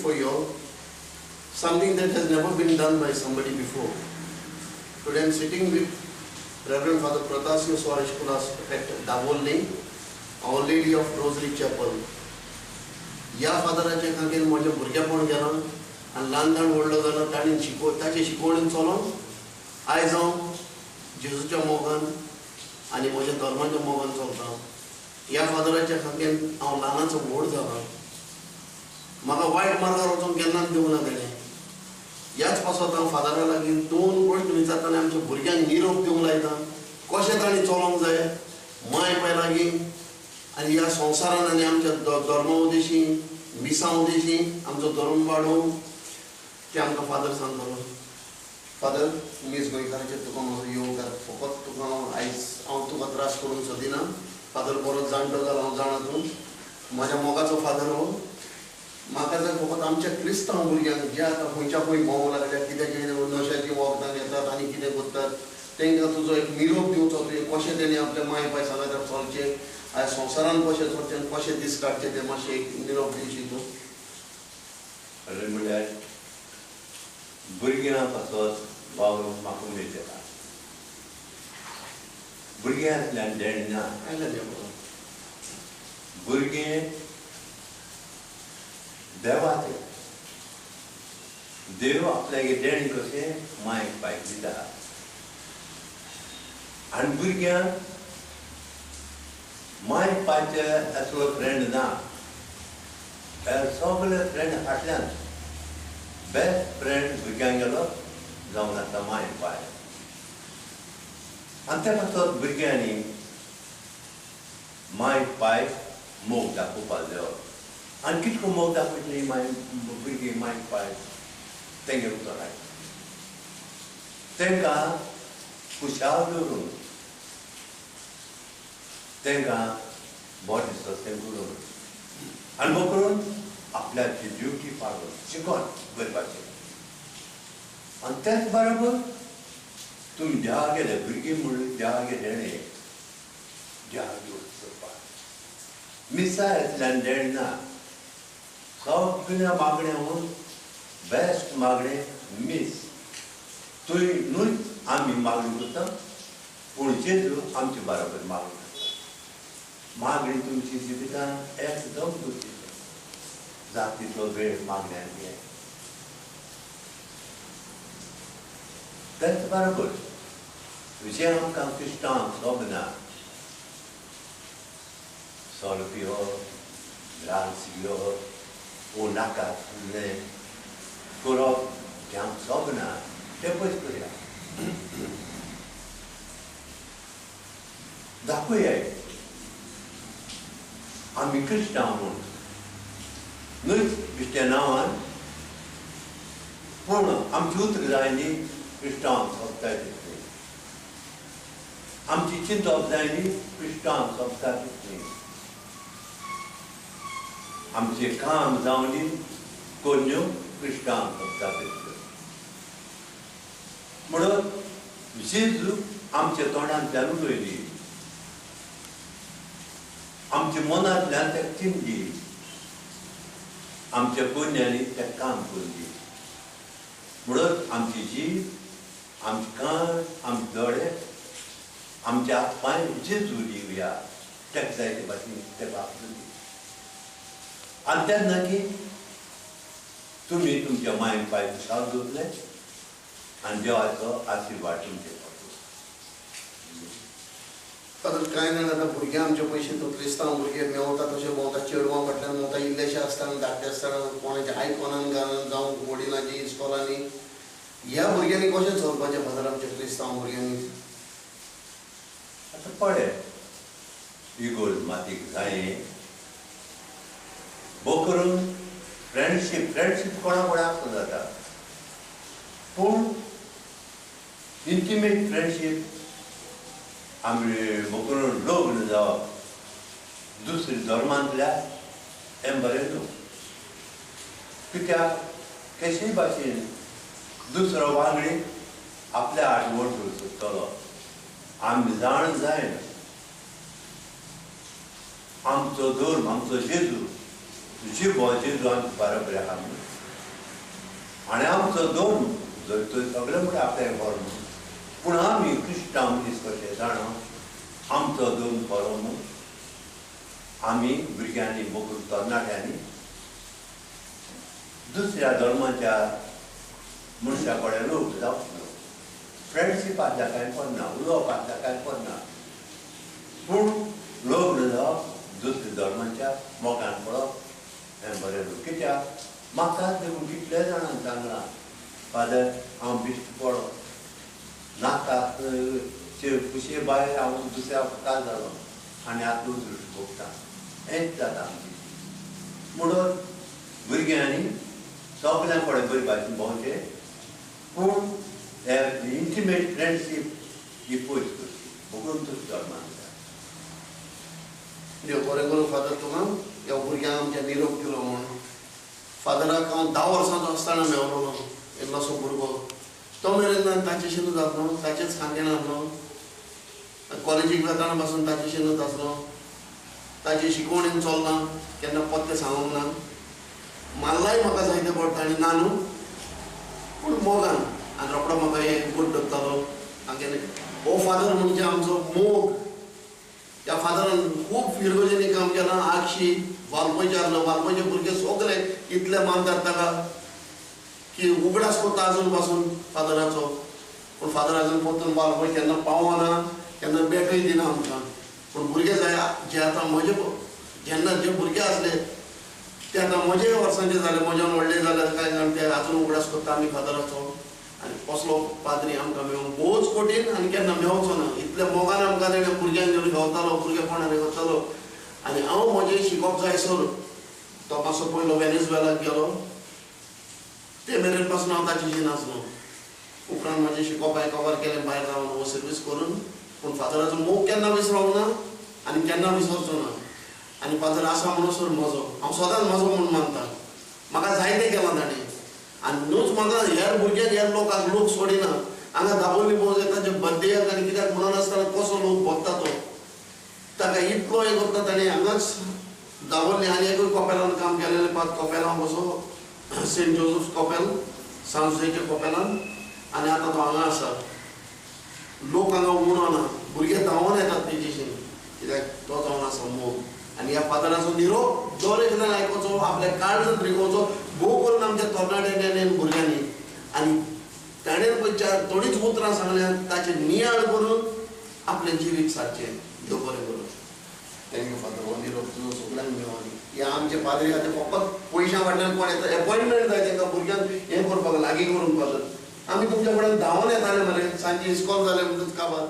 for you all, something that has never been done by somebody before. Today I am sitting with Reverend Father Protasio Soares Colaco at Dabolim, Our Lady of Rosary Chapel. ह्या फादराच्या खातीर म्हजें भुरगेपण गेलां आनी ल्हान ल्हान व्हडलो जालो ताणें ताचे शिकवणेन चलोन आयज हांव जेजूच्या मोगान आनी म्हज्या धर्माच्या मोगान चलता. ह्या फादराच्या खातीर हांव ल्हानाचो व्हड जाला. म्हाका वायट मार्गार वचूंक केन्नाच दिवंक ना ताणें. ह्याच पासत हांव फादरा लागीं दोन प्रश्न विचारता आनी आमच्या भुरग्यांक निरोप दिवंक लायता कशें तांणी चलोंक जाय माय पाय लागीं आनी ह्या संवसारान आनी आमच्या धर्मा उदेशी मिसां उदेशी आमचो धर्म वाडोवंक तें आमकां फादर सांगतलो. फादर, मीस गोंयकाराचेर तुका म्हजो येवकार. फकत तुका हांव आयज हांव तुका त्रास करूंक सोदिना. फादर बरो जाणटो जालो हांव जाणा तूं म्हज्या मोगाचो फादर हो. म्हाका जर फकत आमच्या क्रिस्तांव भुरग्यांक जे आतां खंयच्या खंय भोंवूंक लागल्या कित्याक कितें नशाचीं वखदां घेतात आनी कितें करतात तांकां तुजो एक निरोप दिवचो तुवें कशें तेणी आपल्या माय पाय सांगातार चलचें, आयज संवसारान कशें चलचें आनी कशें दीस काडचे तें मातशें एक निरोप दिवशी तूं. खरें म्हणल्यार भुरग्यां पासत वावरूंक म्हाका उमेद येता. भुरग्यांतल्यान देणें ना. भुरगें देवाचें, देव आपल्यागे देणें कशें मायक पायक दिता आनी भुरग्यांक माय पायचे असलो फ्रेंड ना. सगळे फ्रेंड फाटल्यान बेस्ट फ्रेंड भुरग्यांक गेलो जावन आसा माय पाय. आनी ते पासत भुरग्यांनी माय पाय मोग दाखोवपाक जायो. आनी कितको मोग दाखयतली माय भुरगीं माय पाय तेंगे उतर तांकां खुशाल दवरून तांकां बरें दिसता तें करून आनी बरो करून आपल्याची ड्युटी पाळून शिकोन करपाचें. आनी तेच बरोबर तुमी देवा गेले भुरगीं म्हणून देवा गेले देवा घेवन करपाक मिसा येतल्यान देणें ना. सगळ्या मागण्या म्हणून बेस्ट मागणें मीस. थंय न्हय आमी मागणी करता पूण जेजू आमचे बरोबर मागणी करता. मागणी तुमची जिवितान एकदम गरजेची जाता तितलो वेळ मागण्यांनी. तेच बरोबर जें आमकां क्रिस्तांवांक सोबना सोरो पिवप, ड्रग्स घेवप वो नाका आसलें करप जें आमकां सोबना तें पयस करया. दाखोवया आमी क्रिस्तांव म्हूण न्हय बिश्ट्या नांवान पूण आमची उतरां जाय न्ही क्रिस्तांवांक सोबता तितलीं, आमची चिंतप जाय न्ही क्रिस्तांवांक सोबता तितलीं, आमचें काम जावं न्ही कोन्यो क्रिस्तांवांक सोबता तितल्यो. म्हणून जेजू आमच्या तोंडांतल्यान उलयली, आमच्या मनांतल्यान तेका चिंतली, आमच्या पुण्यानी तें काम करून. म्हणून आमची जीव, आमचे कान, आमचे दोळे, आमचे हात पांय जेजू दिवया तेका जाय ते भाशेन ते वापरून. आनी तेन्ना की तुमी तुमच्या माय पाय खुशाल दवरले आनी देवाचो आशिर्वाद तुमचे. फादर, कांय जाण आतां भुरगीं आमचे पयशे तो क्रिस्तांव भुरगे मेवता तशें भोंवता, चेडवां फाटल्यान भोंवता, इल्लेशे आसतना धाकटे आसतना कोणाचें आयकॉनान घालून जावं वडिलांची इस्कॉलांनी. ह्या भुरग्यांनी कशें चलपाचें फादर आमच्या क्रिस्तांव भुरग्यांनी? आतां पळय इगोर्ज मातीक जाय बो करून फ्रेंडशीप फ्रेंडशीप कोणा कोणाक आसूं जाता पूण इंटिमेट फ्रेंडशीप आमी बो करून लग्न जावप दुसऱ्या धर्मांतल्या हें बरें न्हू. कित्याक कशेय भाशेन दुसरो वांगडी आपल्या आठवण करूंक सोदतलो. आमी जाण जायना आमचो धर्म, आमचो जेजू जिबो जेजू आमचे बरोबर आहा म्हणून. आनी आमचो धर्म जर तर सगळे म्हळ्यार आपलें धर्म, पूण आमी क्रिस्तांव मनीस कशे जाणा आमचो धर्म बरो न्हू. आमी भुरग्यांनी बघून तरणाट्यांनी दुसऱ्या धर्माच्या मनशा कडेन लोक जावचो न्हू. फ्रेंडशीप आसल्या कांय पडना, उलोवप आसल्या कांय पडना, पूण लग्न जावप दुसऱ्या धर्माच्या मोगान पडप हें बरें न्हू. कित्याक म्हाका देखून कितले जाणांक सांगलां, फादर हांव बिश्ट पडो नाका कुशे भायर हांव दुसऱ्या फुकार जालो आनी आतां दृश्ट भोगता. हेंच जाता आमची. म्हणून भुरग्यांनी सगळ्यां कडेन बरी भाशेन भोंवचें, पूण इंटिमेट फ्रेंडशीप ही पयस करची बघून दुसऱ्या धर्मान. देव बरें करूं फादर तुका ह्या भुरग्यांक आमच्या निरोप दिलो म्हूण. फादराक हांव 10 वर्सांचो आसतना मेवलो, इल्लोसो भुरगो तो मेरेन ताचेशीनूच आसलो, ताचेच खांद्यान आसलो. कॉलेजीक वतना पासून ताचेशीनूच आसलो. ताची शिकवणीन चलना, केन्ना पत्ते सांगूंक ना. मारलाय म्हाका जायते पडटा आनी ना न्हू, पूण मोगान. आनी रोखडो म्हाका हें गोड धरतालो. आनी हो फादर म्हणजे आमचो मोग. त्या फादरान खूब फिरगोजेनी काम केलां. आगशी वालपयचे आसलो, वालपयचे भुरगे सगळे इतले मानतात ताका की उगडास करता आजून पासून फादराचो. पूण फादर आजून परतून वालपय केन्ना पावना, केन्ना बेटूय दिना आमकां. पूण भुरगे जाय जे आतां म्हजे जेन्ना जे भुरगे आसले ते आतां म्हजे वर्सांचे जाले, म्हज्यान व्हडले जाले कांय जाण ते आजून उगडास करता आमी फादराचो. आनी कसलो पाद्री आमकां मेळूंक भोवच कठीण आनी केन्ना मेवचो ना. इतल्या मोगान आमकां तेणें भुरग्यांक घेवन गावतालो, भुरगेपणान करतालो. आनी हांव म्हजें शिकप जायसर तो मातसो पयलो वेनेजुएलाक गेलो, ते मेरेन पासून हांव ताचेशी नासलो. उपरांत म्हजें शिकप हांवें कवर केलें भायर रावन हो सर्वीस करून. पूण फादराचो मोग केन्ना विसरोंक ना आनी केन्ना विसरचो ना. आनी फादर आसा म्हणसर म्हजो, हांव सदांच म्हजो म्हूण मानता. म्हाका जायतें केलां ताणें. आनी न्हूच म्हाका हेर भुरग्यांक हेर लोकांक लोक सोडिना. हांगा दाबोली भोंवस येता जे बर्थडेयाक आनी कित्याक म्हणून आसतना कसो लोक भोगता तो, ताका इतलो हें करता ताणें. हांगाच दाबोली आनी एकूय कपेलान काम केलेलें, पांच कपेलां कसो सेंट जोजफ कपेल सांजुजेच्या कपेलान. आनी आतां तो हांगा आसा. लोक हांगा उणो ना, भुरगे धांवोन येतात तेजेशीन, कित्याक तो जावन आसा मोग. आनी ह्या फादराचो निरोप दर एकल्यान आयकुचो, आपल्या काळजांत रिगोवचो, भोव करून आमच्या तरणाट्यांनी आनी भुरग्यांनी. आनी ताणें पळय चार थोडीच उतरां सांगल्यात ताचें नियाळ करून आपलें जिवीत सारचें. देव बरें करूं. Thank you father, हो निरोप तुजो सगळ्यांक मेळोनी. ह्या आमचे पाद्री खातीर फकत पयशां फाटल्यान कोण येता, एपॉयंटमेंट जाय तांकां भुरग्यांक हें करपाक लागीं करूंक फादर. आमी तुमच्या कडेन धांवोन येताले मरे, सांजे इस्कॉल जालें म्हणटच काबार.